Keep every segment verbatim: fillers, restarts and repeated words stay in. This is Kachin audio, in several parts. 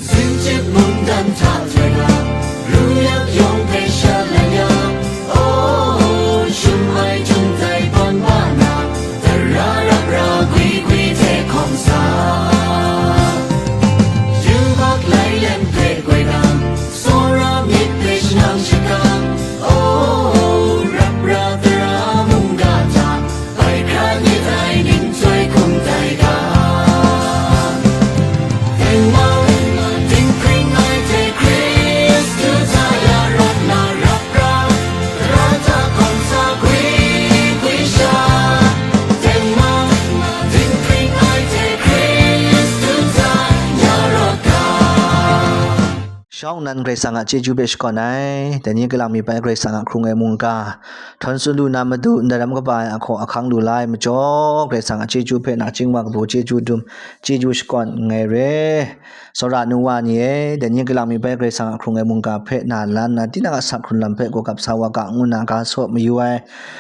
Sinchip mungdan hta jai na, ru yak yawng hpe sha lai ya. Oh, shum ai jung dai tawn ba na, tara rap ra gwi gwi hte hkawm sa. Yubak lai lem hpe goi na, tsawra myit hpe shanang shakang. Oh, rap ra tara mungga hta, bai hkra myit ai ning chyoi hkum tai ga. Tengmau, dinghpring ai hte Hkristu hta ya rawt na rap ra, tara hta hkawm sa gwi gwi sha. Tengmau, dinghpring ai hte Hkristu hta ya rawt ga. Shawng nnan Karai Kasang a chyeju hpe shakawn ai, dai ni kalang mi bai Karai Kasang a hkrung ai mungga, htawn tsun lu na matu, ndaram kaba ai ahkaw ahkang lu la ai majaw, Karai Kasang a chyeju hpe nachying wa kabu chyeju dum, chyeju shakawn nngai re. Tsawra nu wa ni e, dai ni kalang mi bai Karai Kasang a hkrung ai mungga hpe na lan na, tinang a asak hkrun lam hpe gawgap sa wa ga, ngu na ga saw mayu ai,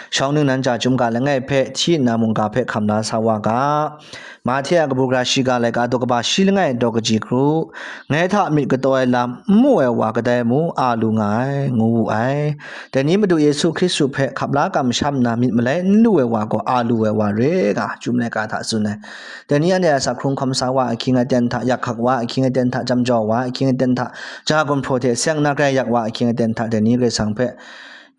shawng ningnan ja chyum ga langai hpe hti nna mungga hpe hkam la sa wa ga. Mahte a kabu gara shiga laika daw kaba shi langai daw kaji kru, ngai hta myit kataw ai lam n mu ai wa kadai mu a lu nga ai, ngu wu ai. Dai ni Madu Yesu Hkristu hpe hkap la kamsham nna myit malai n lu ai wa gaw a lu ai wa re nga, Chyum laika hta tsun ai. Dai ni anhte a asak hkrung hkawm sa wa ahkying aten hta, yak hkak wa ahkying aten hta, jam jau wa ahkying aten hta, ja gumhpraw hte seng na grai yak wa ahkying aten hta, dai ni Karai Kasang hpe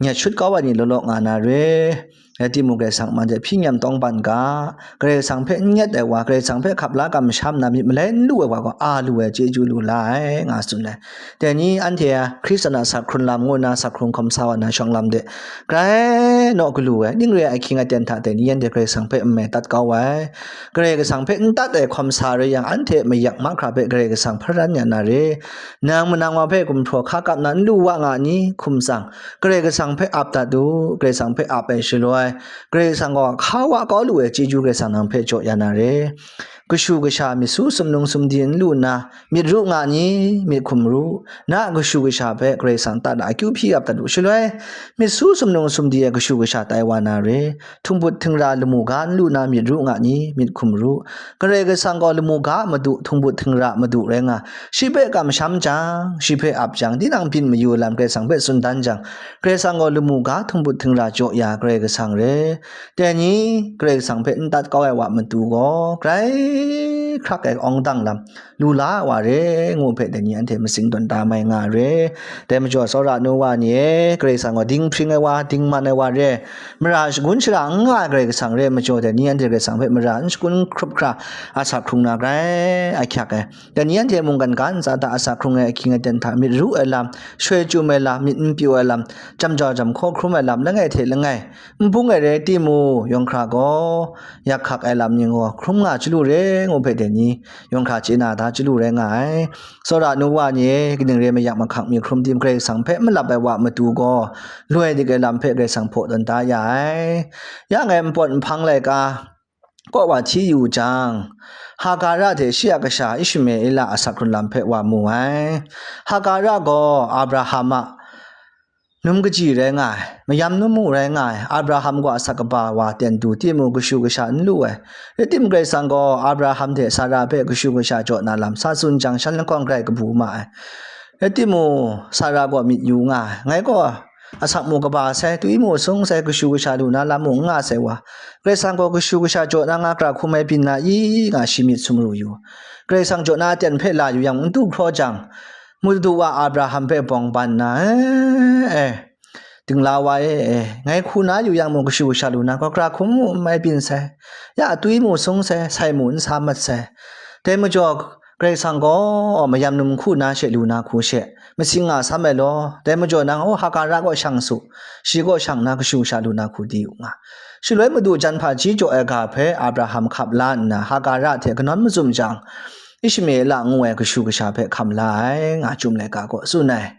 nyet shut kau ai ni law law nga na re. Rai timung, Karai Kasang man hte hpyi nyam tawng ban ga, Karai Kasang hpe n nyet ai wa, Karai Kasang hpe hkap la kamsham na myit malai n lu ai wa gaw, a lu ai chyeju lu la ai, nga tsun ai. Dai ni anhte a Hkristu a asak hkrun lam ngu nna asak hkrung hkawm sa wa na shawng lam de, grai naw galu ai, ning re ai ahkying aten hta dai ni anhte Karai Kasang hpe n mai tat kau ai. Karai Kasang hpe n tat ai hkawm sa rai yang, anhte mayak mahkra hpe Karai Kasang hparan ya na re. Nang manang wa hpe gumhpraw hka kap na n lu wa nga ni? Hkum tsang, Karai Kasang hpe ap dat u, Karai Kasang hpe ap ai shaloi, Karai Kasang gaw hka wa kau lu ai chyeju Karai Kasang nang hpe jaw ya na re. Kashu kasha myit su sumnung sumdi n lu nna, myit ru nga ni? Myit hkum ru. Na a kashu kasha hpe Karai Kasang tat na akyu hpyi ap dat u. Shaloi, myit su sumnung sumdi ai kashu kasha tai wa na re. Htumbut htingra lamu ga n lu na myit ru nga ni? Myit hkum ru. Karai Kasang gaw lamu ga a madu, htumbut htingra a madu rai nga, shi hpe kamsham jang, shi hpe ap jang, tinang byin mayu ai lam Karai Kasang hpe tsun dan jang, Karai Kasang gaw lamu ga, htumbut htingra jaw ya Karai Kasang re. Dai ni Karai Kasang hpe n tat kau ai wa matu gaw, grai hkrak ai awng dang lam lu la ai wa re, ngu hpe dai ni anhte matsing tawn da mai nga ai re. Dai majaw, tsawra nu wa ni e, Karai Kasang gaw dinghpring ai wa, dingman ai wa re, mara shagun shara n nga ai Karai Kasang re ai majaw, dai ni anhte Karai Kasang hpe mara n shagun hkrup hkra, asak hkrung na grai ahkyak ai. Dai ni anhte mungkan ga ntsa hta asak hkrung ai ahkying aten hta myit ru ai lam, shoi chyum ai lam, myit n pyaw ai lam, jam jau jam hkaw hkrum ai lam langai hte langai n bung ai rai timung, yawng hkra gaw yak hkak ai lam ning gaw hkrum nga chyalu re, ngu hpe dai ni yawng hkra chye na da chyalu rai nga ai. Tsawra nu wa ni e, kaning re ai mayak mahkang mi hkrum tim Karai Kasang hpe malap ai wa matu gaw, loi dik ai lam hpe Karai Kasang hpaw tawn da ya ai. Ya ngai npawt nhpang laika kaw wa hti yu jang, Hagara hte shi a kasha Ishmaela a asak hkrun lam hpe wa mu ai. Hagara gaw Abraham a num kaji rai nga ai, mayam num mu rai nga ai, Abraham gaw asak kaba wa ten du timung, kashu kasha n lu ai. Rai timung, Karai Kasang gaw Abraham hte Sara hpe kashu kasha jaw na lam sa tsun jang, shan lahkawng grai kabu ma ai. Rai timung, Sara gaw myit yu nga ai, ngai gaw asak mu kaba sai, twi mu sung sai, kashu kasha lu na lam mung n nga sai wa, Karai Kasang gaw kashu kasha jaw na nga, kara hkum ai byin na i? Nga shi myit sumru yu. Karai Kasang jaw na aten hpe la yu yang, n du hkraw jang, madu wa Abraham hpe bawng ban nna, e, e, dingla wa e, e, ngai hku na yu yang mung, kashu kasha lu na gaw, kara hkum mu n mai byin sai, ya atwi mu sung sai, sai mu n sa mat sai. Dai majaw, Karai Kasang gaw mayam num hku na she lu na hku she, matsing nga sam ai law. Dai majaw nang, o, Hagara kaw shang su, shi kaw shang na kashu kasha lu na hku di u nga. Shaloi madu jan hpaji jaw ai ga hpe Abraham hkap la nna, Hagara hte kanawn mazum jang, Ishmaela ngu ai kashu kasha hpe hkam la ai, nga Chyum laika gaw tsun ai.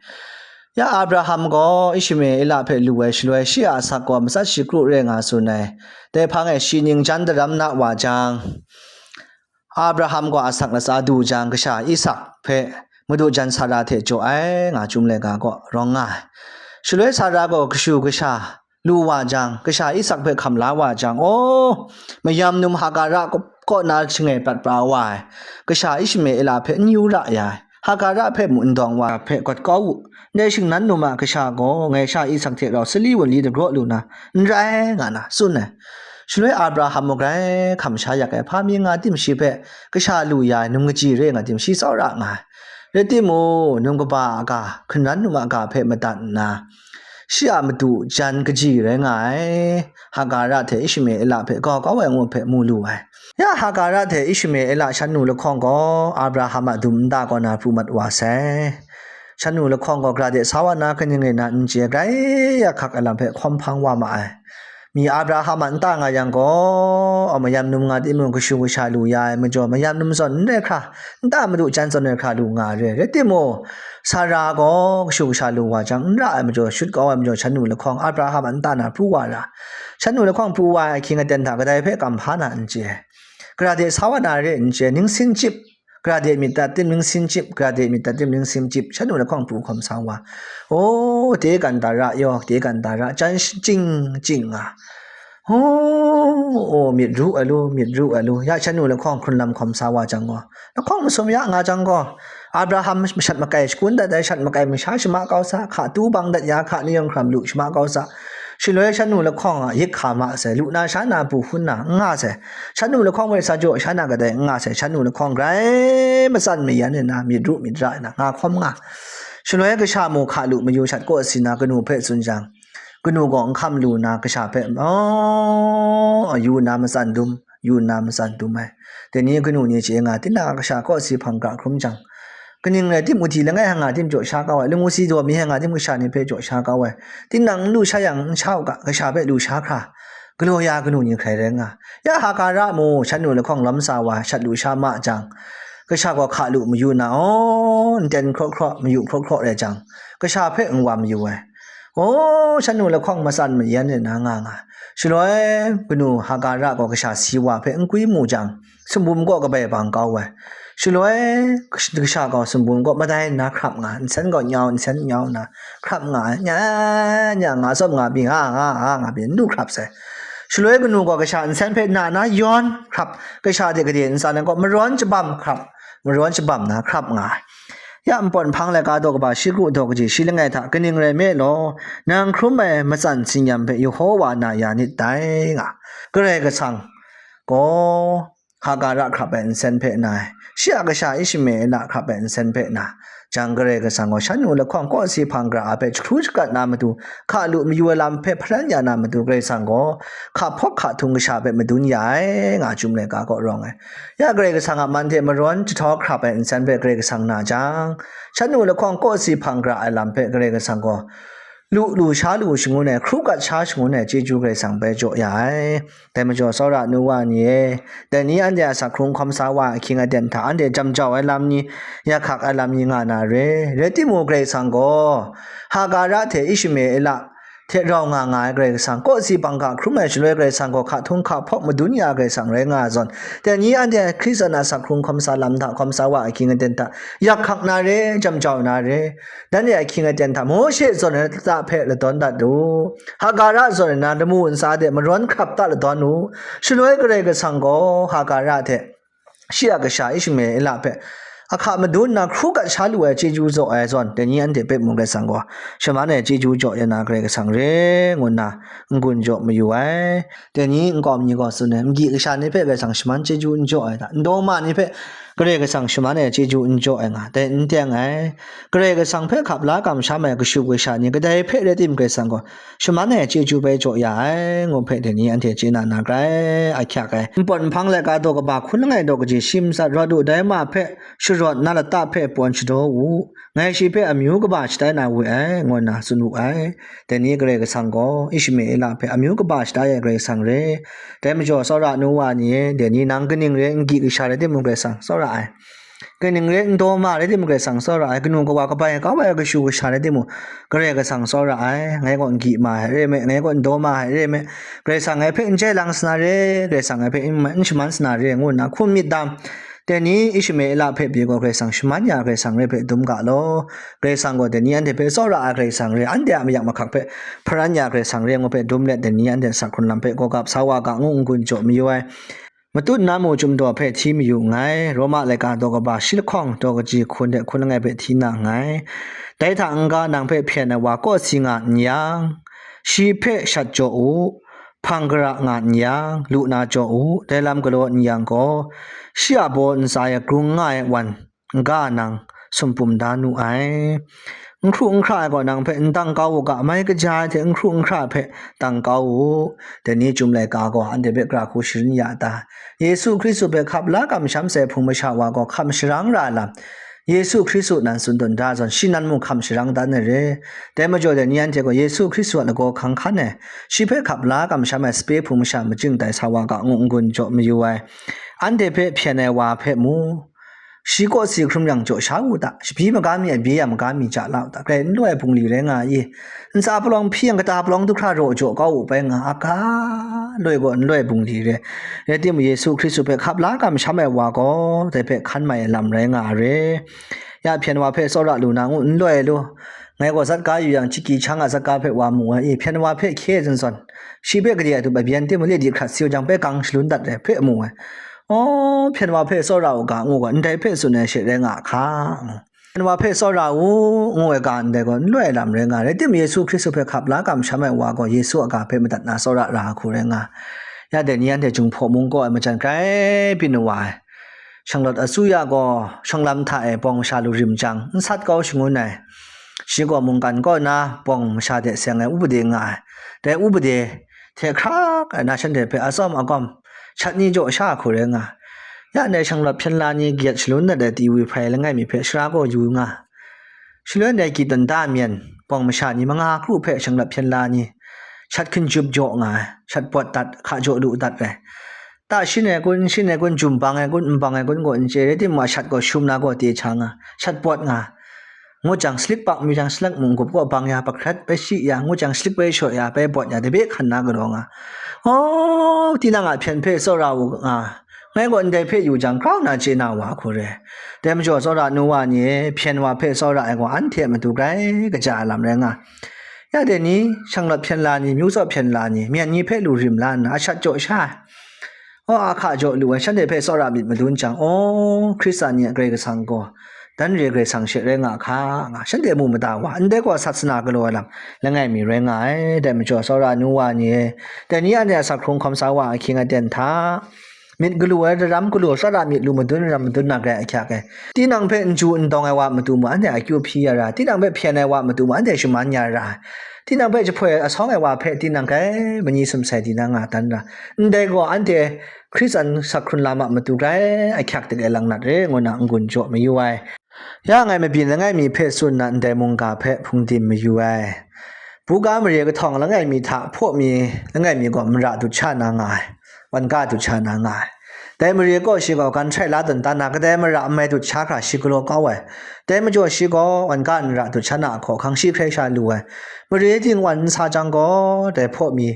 Ya Abraham gaw Ishmaela hpe lu ai shaloi, shi a asak gaw matsat shi kru re nga tsun ai. Dai hpang e shi ning jan daram na wa jang, Abraham gaw asak latsa du jang, kasha Isak hpe madu jan Sara hte jaw ai, nga Chyum laika gaw rawng nga ai. Shaloi Sara gaw kashu kasha lu wa jang, kasha Isak hpe hkam la wa jang, aw, mayam num Hagara kaw na shangai prat pra wa ai, kasha Ishmaela hpe n yu ra ya ai. Hagara hpe mu ndawng wa hpe gat kau u, ndai shingnan num a kasha gaw ngai sha Isak hte rau sali wunli dagraw lu na, n rai nga na, tsun ai. Shaloi Abraham mung grai hkam sha yak ai, hpa mi nga tim shi hpe kasha lu ya ai num kaji re nga tim shi tsawra nga ai. Rai timung, num kaba a ga, hkungran num a ga hpe madat nna, shi a matu jan kaji rai nga ai, Hagara hte Ishmaela hpe gau kau ai ngu hpe mu lu ai. Ya Hagara hte Ishmaela shan nu lahkawng gaw Abraham a dum nta kaw na pru mat wa sai. Shan nu lahkawng gaw gara de sa wa na kaning rai na n chye, grai ya hkak ai lam hpe hkawm hpang wa ma ai. Mi Abraham a nta nga yang gaw, mayam num nga timung, kashu kasha lu ya ai majaw, mayam num zawn n rai hkra, nta madu jan zawn rai hkra lu nga ai re. Rai timung, Sara gaw kashu kasha lu wa jang, n ra ai majaw, shut kau ai majaw, shan nu lahkawng Abraham a nta na pru wa ra. Shan nu lahkawng pru wa ai ahkying aten hta kadai hpe kam hpa na n chye. Gara de sa wa na re n chye, ningsin chyip, gara de myit dat tim ningsin chyip, gara de myit dat tim ningsin chyip, shan nu lahkawng pru hkawm sa wa. O, te kan da ra yaw, te kan da ra, jan shaching ching nga. O, o, myit ru ai lu, myit ru ai lu, ya shan nu lahkawng hkrun lam hkawm sa wa jang gaw, lahkawng masum ya nga jang gaw, Abraham mashat makai shakun dat ai, shat makai masha shama kau sa, hka tu bang dat ya, hka ni yawng hkram lu shama kau sa, shaloi shan nu lahkawng a yik hka ma sai, lu na sha na bu hkun na n nga sai, shan nu lahkawng hpe sa jaw sha na kadai n nga sai, shan nu lahkawng grai matsan mayan ai na, myit ru myit ra ai na, nga hkawm nga. Shaloi kasha mu hka lu mayu shat kaw si na kanu hpe tsun jang, kanu gaw n hkam lu na kasha hpe, aw, yu na matsan dum, yu na matsan dum ai. Dai ni kanu ni chye nga, tinang a kasha kaw si hpang gra hkrum jang, kaning rai tim, wuti langai hanga tim jaw sha kau ai, lamu si daw mi hanga tim kasha ni hpe jaw sha kau ai, tinang n lu sha yang, n sha u ga, kasha hpe lu sha hkra, galaw ya kanu ni hkrai rai nga. Ya Hagara mu, shan nu lahkawng lawm sa wa, shat lu sha ma jang, kasha gaw hka lu mayu na, aw, nten hkraw hkraw, mayu hkraw hkraw rai jang, kasha hpe n wa mayu ai. O, shan nu lahkawng matsan mayan ai na nga nga. Shaloi kanu Hagara gaw kasha si wa hpe n gwi mu jang, sumbum kaw kabai bang kau ai. Shaloi kasha gaw sumbum kaw madai nna hkrap nga, nsen gaw nyau, nsen nyau nna hkrap nga ai, nya, nya, nga tsawm nga pyi, nga, nga, nga, nga pyi, n du hkrap sai. Shaloi kanu gaw kasha nsen hpe na na yawn hkrap, kasha de gade ntsa na gaw marawn shabam hkrap, marawn shabam na hkrap nga ai. Ya npawt nhpang laika daw kaba shi kru daw kaji shi langai hta kaning rai me law, nang hkrum ai matsan tsinyam hpe Yehowa na ya nit dai nga. Karai Kasang gaw Hagara hkrap ai nsen hpe na ai, shi a kasha Ishmaela hkrap ai nsen hpe na, jang Karai Kasang gaw shan nu lahkawng kaw si hpang gra a hpe jahkru shakat na matu, hka lu mayu ai lam hpe hparan ya na matu, Karai Kasang gaw hka hpawk hka htung kasha hpe madun ya ai, nga Chyum laika kaw rawng ai. Ya Karai Kasang a man hte marawn jahtau hkrap ai nsen hpe Karai Kasang na jang, shan nu lahkawng kaw si hpang gra ai lam hpe Karai Kasang gaw lu lu sha lu shangun ai, hkru gat sha shangun ai chyeju Karai Kasang bai jaw ya ai. Dai majaw, tsawra nu wa ni e, dai ni anhte a asak hkrung hkawm sa wa ai ahkying aten hta anhte jam jau ai lam ni, yak hkak ai lam ni nga na re. Rai timung, Karai Kasang gaw Hagara hte Ishmaela hte rau nga nga ai Karai Kasang, kaw si hpang ga hkrum ai shaloi Karai Kasang gaw hka htung hka hpawk madun ya ai Karai Kasang rai nga ai zawn, dai ni anhte Hkristu a asak hkrung hkawm sa lam hta hkawm sa wa ai ahkying aten hta yak hkak na re, jam jau na re. Nanhte a ahkying aten hta Mawshe zawn ai lata hpe ladawn dat u, Hagara zawn ai na lamu ntsa de marawn hkrap ta ladawn u. Shaloi Karai Kasang gaw Hagara hte shi a kasha Ishmaela hpe ahka madun nna hkru gat sha lu ai chyeju jaw ai zawn, dai ni anhte hpe mung Karai Kasang gaw shaman ai chyeju jaw ya na Karai Kasang re, ngu nna n-gun jaw mayu ai. Dai ni nkau mi gaw tsun ai, n gyi kasha ni hpe Karai Kasang shaman chyeju n jaw ai hta, n daw ma ni hpe Karai Kasang shaman ai chyeju n jaw ai nga, dai n teng ai. Karai Kasang hpe hkap la kamsham ai kashu kasha ni kadai hpe rai tim Karai Kasang gaw shaman ai chyeju bai jaw ya ai, ngu hpe dai ni anhte chye na na grai ahkyak ai. Npawt nhpang laika daw kaba hkun langai daw kaji shi matsat rawt u, dai ma hpe sharawt na lata hpe pawn shadaw u, ngai shi hpe amyu kaba shatai na we ai, ngu nna tsun wu ai. Dai ni Karai Kasang gaw Ishmaela hpe amyu kaba shatai ai Karai Kasang re. Dai majaw, tsawra nu wa ni e, dai ni nang kaning re n gyi kasha rai timung Karai Kasang tsawra ai. Kaning re n daw ma rai timung Karai Kasang tsawra ai, kanu kawa kabai kau ai kashu kasha rai timung Karai Kasang tsawra ai, ngai gaw n gyi ma ai re me, ngai gaw n daw ma ai re me, Karai Kasang ngai hpe n jai lang sa na re, Karai Kasang ngai hpe n, n shaman sa na re, ngu nna hkum myit dam. Dai ni Ishmaela hpe pyi gaw Karai Kasang shaman ya ai Karai Kasang re hpe dum ga law, Karai Kasang gaw dai ni anhte hpe tsawra ai Karai Kasang re, anhte a mayak mahkak hpe hparan ya ai Karai Kasang re, ngu hpe dum let dai ni anhte a asak hkrun lam hpe gawgap sa wa ga ngu n-gun jaw mayu ai. matut na mu chyum daw hpe hti mayu nngai, Roma laika daw kaba shi lahkawng daw kaji hkun de hkun langai hpe hti na nngai. Dai hta n-ga nang hpe hpyen ai wa kawsi nga n yang, shi hpe shat jaw u, hpang gara nga n yang, lu na jaw u, dai lam galaw n yang gaw, shi a baw ntsa e grung nga ai wan n-ga nang sumpum da nu ai. N hkru n hkra ai gaw nang hpe n dang kau u ga, mai kaja ai hte n hkru n hkra hpe dang kau u. Dai ni chyum laika gaw anhte hpe gara hku sharin ya ta? Yesu Hkristu hpe hkap la kamsham sai hpung masha wa gaw hkam sharang ra lam, Yesu Hkristu nan tsun tawn da zawn, shi nan mung hkam sharang dan ai re. Dai majaw dai ni anhte gaw Yesu Hkristu a lagaw hkang hkan ai, shi hpe hkap la kamsham ai sape hpung masha majing tai sa wa ga ngu n-gun jaw mayu ai. Anhte hpe hpyen ai wa hpe mu, shi kawsi hkrum yang jaw sha u ta, shabyi maga mi a bye a maga mi ja la u ta, grai n loi ai bungli rai nga i, ntsa palawng hpyi yang kata palawng du hkra raw jaw kau u bai nga, a ga loi gaw n loi ai bungli re. Rai timung, Yesu Hkristu hpe hkap la kamsham ai wa gaw, dai hpe hkan mai ai lam rai nga ai re. Ya hpyen wa hpe tsawra lu na ngu n loi ai lu, ngai gaw zat ga yu yang, chiki hkyang a zat ga hpe wa mu ai i, hpyen wa hpe hkye zawn zawn, shi hpe gade a dup ai byen timung, le di hkrat si u jang, bai gang shalun dat ai hpe mu ai. Aw, hpyen wa hpe tsawra u ga ngu gaw, ndai hpe tsun ai she rai nga a hka? Hpyen wa hpe tsawra u, ngu ai ga ndai gaw, n loi ai lam rai nga ai. Rai timung, Yesu Hkristu hpe hkap la kamsham ai wa gaw, Yesu a ga hpe madat na tsawra ra ai hku rai nga ai. Ya dai ni anhte Jinghpaw mung kaw ai majan grai byin wa ai. Shanglawt asuya gaw shawng lam hta e bawng masha lu rim jang, n sat kau shangun ai. Shi gaw mungkan kaw na bawng masha de seng ai upade nga ai. Dai upade hte hkrak ai na shanhte hpe atsawm agawm shat ni jaw sha hku rai nga ai. Ya ndai shanglawt hpyen la ni gyet shalun dat ai tiwi hprai langai mi hpe shara gaw yu nga ai. Shaloi ndai kyi tawn da myen bawng masha ni manga kru hpe shanglawt hpyen la ni shat hkinjup jaw nga ai, shat pawt dat, hka jaw lu dat ai. Ta shin ai kun, shin ai kun, jum bang ai kun, n bang ai kun gaw n chye, rai timung, a shat gaw shum na gaw te cha nga, shat pawt nga, ngut jang, salik pak mi jang, salik munggup gaw bang ya, pakrat bai shi ya, ngut jang, salik bai shaw ya, bai bawt ya, dabe hkan na galaw nga. Aw, tinang a hpyen hpe tsawra u nga, ngai gaw ndai hpe yu jang, grau na chye na wa hku re. Dai majaw, tsawra nu wa ni e, hpyen wa hpe tsawra ai gaw, anhte a matu grai kaja ai lam rai nga. Ya dai ni, shanglawt hpyen la ni, myu tsaw hpyen la ni, myen ni hpe lu rim la nna, a shat jaw sha ai. Aw, a hka jaw lu ai, shanhte hpe tsawra myit madun jang, aw, Hkristan ni a Karai Kasang gaw, dan re Karai Kasang she rai nga hka, nga, shanhte mu mada wa, ndai gaw sat sana galaw ai lam, langai mi rai nga ai. Dai majaw, tsawra nu wa ni e, dai ni anhte a sak hkrung hkawm sa wa ahkying aten hta, myit galu ai, daram galu, tsawra myit lu madun, ram madun na grai ahkyak e. Tinang hpe n ju n dawng ai wa matu mung, anhte akyu hpyi ya ra, tinang hpe hpyen ai wa matu mung, anhte shaman ya ra, tinang hpe jahpoi asawng ai wa hpe tinang grai mani sumsai di na nga dan ra, ndai gaw, anhte Hkristan sak hkrun lam a matu grai ahkyak dik ai lang nat re, ngu na n-gun jaw mayu ai. Ya ngai mabyin langai mi hpe tsun na ndai mungga hpe hpung dim mayu ai. Buga mare kahtawng langai mi hta hpaw mi langai mi gaw mara dut sha na nga ai, wan ga dut sha na nga ai. Dai mare kaw shi gaw gan htai la tawn dan na, kadai mara n mai dut sha hkra shi galaw kau ai. Dai majaw shi gaw wan ga nra dut sha na a hkaw hkang shi hkrai sha lu ai. Mare ting wan n sa jang gaw, dai hpaw mi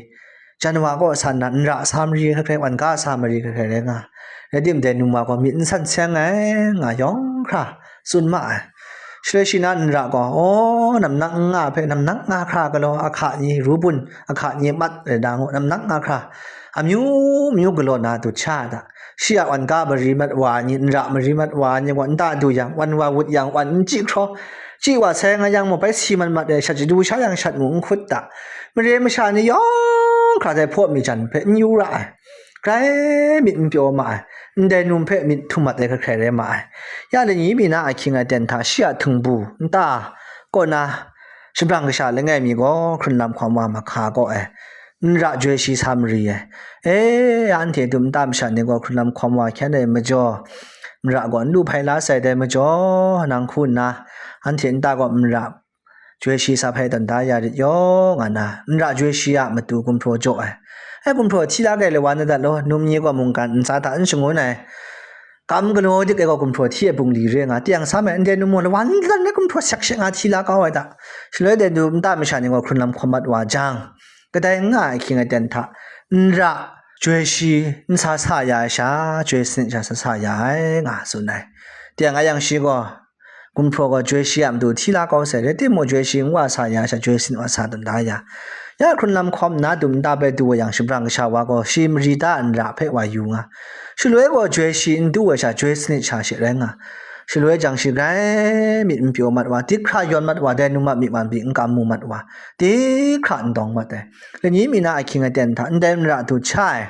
jan wa kaw san na, nra sa mari hkrai hkrai, wan ga sa mari hkrai hkrai rai nga. Rai timung, dai num wa gaw myit n san seng ai, nga yawng hkra tsun ma ai. Shaloi shi na nra gaw, aw, namnak n nga hpe namnak nga hkra galaw, ahka ni, ru bun ahka ni mat rai da ngu, namnak nga hkra amyu myu galaw na dut sha ai hta, shi a wan ga mari mat wa ai ni, nra mari mat wa ai ni gaw, nta du yang, wan wa wut yang, wan n chyi hkraw, chyi wa sai nga yang mung, bai si mat mat ai, shat shadu sha yang shat mung n hkut ta, mare masha ni yawng hkra dai hpaw mi jan hpe n yu ra ai, grai myit n pyaw ma ai, ndai num hpe myit htum mat ai hkrai hkrai rai ma ai. Ya lani mi na ahkying aten hta shi a htingbu nta kaw na shabrang kasha langai mi gaw hkrunlam hkawm wa mahka gaw e, nra joi shi sa mari ai. E, anhte dum nta masha ni gaw hkrunlam hkawm wa hkyen ai majaw, nra gaw n lu hpai la sai dai majaw, nang hku nna, anhte nta gaw nra joi shi sa hpai tawn da ya rit yaw, nga na, nra joi shi a matu gumhpraw jaw ai. E, gumhpraw hti la kai lawan na dat law, num ni gaw mungkan ntsa hta n shangun ai. Kam galaw dik ai gaw gumhpraw hti ai bungli re nga, teng sa mai, ndai num mung lawan dan ai gumhpraw sek she nga hti la kau ai hta. Shaloi dai num nta masha ni gaw hkrunlam hkawm mat wa jang, kadai n nga ai ahkying aten hta, nra joi shi n sa sa ya ai sha, joi sanit sha sa sa ya ai, nga tsun ai. Teng a yang shi gaw, gumhpraw gaw joi shi a matu hti la kau sai, rai timung, joi shi n wa sa ya sha, joi sanit wa sa tawn da ya. Ya hkrun lam hkawm nna dum nta bai du wa yang, shabrang kasha wa gaw shi mari ta nra hpe wa yu nga. Shaloi gaw joi shi n du ai sha, joi sanit sha she rai nga. Shaloi jang shi grai myit n pyaw mat wa, dik hkra yawn mat wa, dai num a myi man pyi n kam mu mat wa, dik hkra n dawng mat ai. Lani mi na ahkying aten hta ndai nra du cha ai,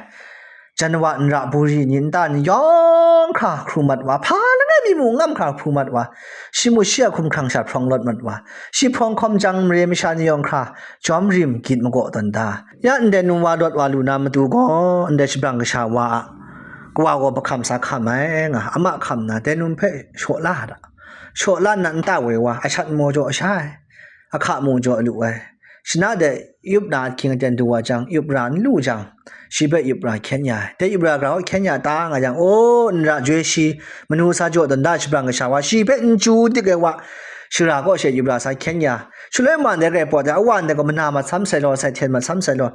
jan wa nra buri ni nta ni yawng hkra hkru mat wa, hpa langai mi mung ngam hkra hkru mat wa, shi mung shi a hkumhkrang sha hprawng lawt mat wa, shi hprawng hkawm jang mare masha ni yawng hkra jawm rim gyit magaw tawn da. Ya ndai num wa lawt wa lu na matu gaw, ndai shabrang kasha wa a kawa gaw bahkam sa hkam ai nga, ama hkam na dai num hpe shaw la da. Shaw la nna nta woi wa, ashat maw jaw sha ai, ahka mung jaw lu ai. Shana de yup na ahkying aten du wa jang, yup ra n lu jang, shi hpe yup ra hkyen ya ai. Dai yup ra grau hkyen ya ta nga yang, o, nra joi shi, manu sa jaw dan da shabrang kasha wa, shi hpe n chyu dik ai wa, shara kaw she yup ra sa hkyen ya. Shaloi man dai grai pawt ai, awa ndai gaw mana masam sai law, sai hten masam sai law.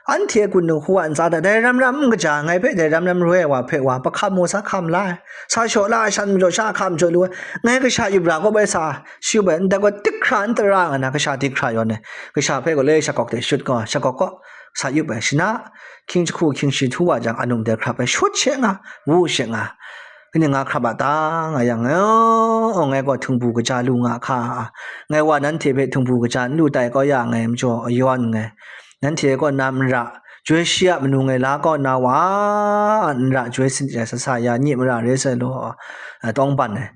Anhte kun hku wa ntsa da, dai ram ram n kaja, ngai hpe dai ram ram roi ai wa hpe wa, bahkam maw sa hkam la ai. Sa shaw la ai, shan majaw sha hkam jaw lu ai. Ngai kasha yup ra kaw bai sa, shi yup ai, ndai gaw dik hkra n tara nga na, kasha dik hkra yawn ai. Kasha hpe gaw le shakawk de shut gaw, shakawk kaw sa yup ai. Shana, hkying jahku hkying shi htu wa jang, anung de hkrap ai, shut she nga, wu she nga. Kaning nga hkrap a ta nga yang, o, ngai gaw htingbu kaja lu nga hka, ngai wa nanhte hpe htingbu kaja n lu tai kau ya ngai majaw, yawn nngai. Nanhte kaw na mara, joi shi a manu ngai la kaw na wa, a nra joi sanit ai sasa ya, nye mara re sai law, a, tawng ban ai.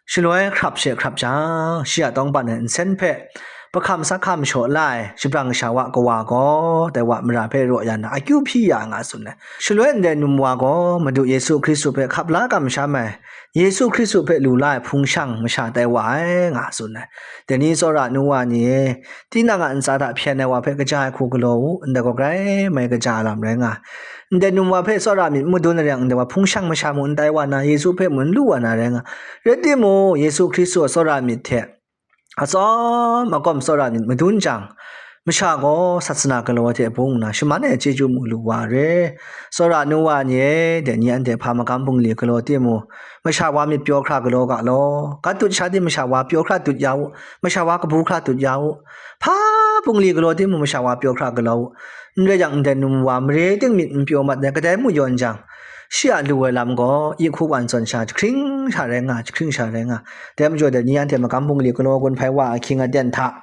Shaloi hkrap she hkrap jang, shi a tawng ban ai nsen hpe, bahkam sa hkam shaw la ai, shabrang kasha wa kawa gaw, dai wa mara hpe raw ya na, akyu hpyi ya nga tsun ai. Shaloi ndai num wa gaw, Madu Yesu Hkristu hpe hkap la kamsham ai, Yesu Hkristu hpe lu la ai hpung shang masha tai wa ai, nga tsun ai. Dai ni tsawra nu wa ni e, tinang a ntsa hta hpyen ai wa hpe kaja ai hku galaw u, ndai gaw grai mai kaja ai lam rai nga ai. Ndai num wa hpe tsawra myit n madun ai rai yang, ndai wa hpung shang masha mung n tai wa na, Yesu hpe mung n lu wa na rai nga ai. Rai timung, Yesu Hkristu a tsawra myit hte atsawm akawm tsawra myit madun jang, masha gaw sasana galaw ai hte bung nna, shaman ai chyeju mu lu wa re. Tsawra nu wa ni e, dai ni anhte hpa magam bungli galaw timung, masha wa myit pyaw hkra galaw ga law. Gat dut sha tim masha wa pyaw hkra dut ya u, masha wa kabu hkra dut ya u. Hpa bungli galaw timung, masha wa pyaw hkra galaw u. N rai yang, ndai num wa mare ting myit n pyaw mat ai, kadai mu yawn jang, shi a lu ai lam gaw, yi hku wan zawn sha, jahkring sha rai nga, jahkring sha rai nga. Dai majaw, dai ni anhte magam bungli galaw gun hpai wa ahkying aten hta,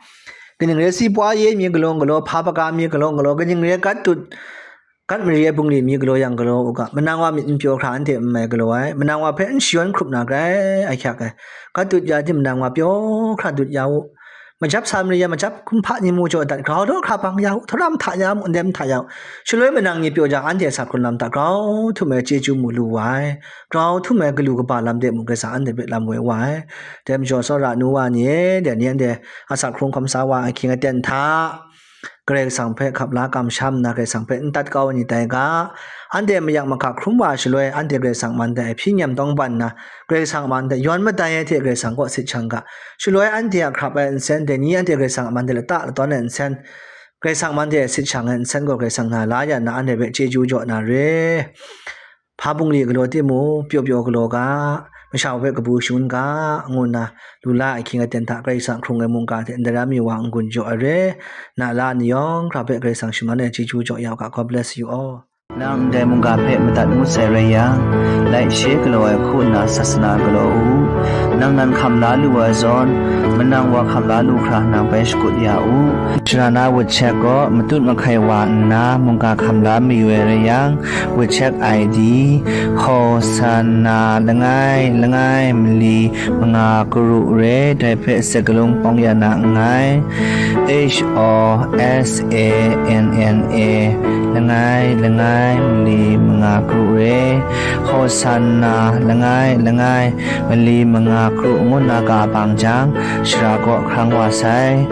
kaning re si pwa ye mi galaw galaw, hpa baga mi galaw galaw, kaning re gat dut, gat mari ai bungli mi galaw yang galaw u ga, manang wa myit n pyaw hkra anhte n mai galaw ai, manang wa hpe n shayawn hkrup na grai ahkyak ai. Gat dut ya tim manang wa pyaw hkra dut ya u. Majap sa mari ya, majap hkum hpa ni mu jaw dat, grau daw hkra bang ya u, htaram hta ya mu, ndem hta ya u. Shaloi manang ni pyaw jang, anhte a sa hkrun lam hta grau htum ai chyeju mu lu wa ai, grau htum ai galu kaba lam de mung, Karai Kasang anhte hpe lam woi wa ai. Dai majaw, tsawra nu wa ni e, dai ni anhte a sa hkrung hkawm sa wa ahkying aten hta, Karai Kasang hpe hkap la kamsham nna, Karai Kasang hpe n tat kau ai ni tai ga, anhte mayak mahkak hkrum wa shaloi, anhte Karai Kasang a man de hpyi nyem tawng ban nna, Karai Kasang a man de yawn madai ai hte Karai Kasang kaw sit shang ga. Shaloi anhte a hkrap ai nsen, dai ni anhte Karai Kasang a man de lata latawn ai nsen, Karai Kasang a man de sit shang ai nsen gaw Karai Kasang na la ya nna, anhte hpe chyeju jaw na re. Hpa bungli galaw timung, pyaw pyaw galaw ga, masha hpe kabu shangun ga, ngu nna lu la ai ahkying aten hta Karai Kasang hkrung ai mungga hte ndaram mi wa n-gun jaw ai re. Na la ni yawng hkra hpe Karai Kasang shaman ai chyeju jaw ya u ga. God bless you all. Nang ndai mungga hpe madat ngut sai rai yang, laishe galaw ai hku nna sasana galaw u. Nang nan hkam la lu ai zawn, manang wa hkam la lu hkra nang bai shakut ya u. Sharana WeChat gaw matut mahkai wa nna mungga hkam la mayu ai rai yang, WeChat I D, Hosanna langai langai mali manga karu re, dai hpe sakalung pawng ya na nngai. H O S A N N A langai langai mali manga karu re, Hosanna langai langai mali manga karu ngu nna ga bang jang, shara kaw hkrang wa sai.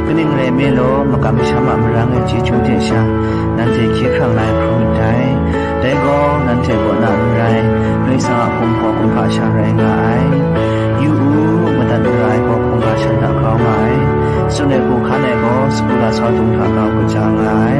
Kaning rai mi law, makam masham a marang ai chyeju hte sha, nanhte hkye hkrang la ai hkrum ndai. Dai gaw, nanhte kaw na n rai, Karai Kasang a hpung hpaw kumhpa sha rai nga ai. Yu u, madat mara ai gaw hkungga shan hta grau nga ai. Tsun ai hku hkan ai gaw, sagu lasau dung hta grau kaja nga ai.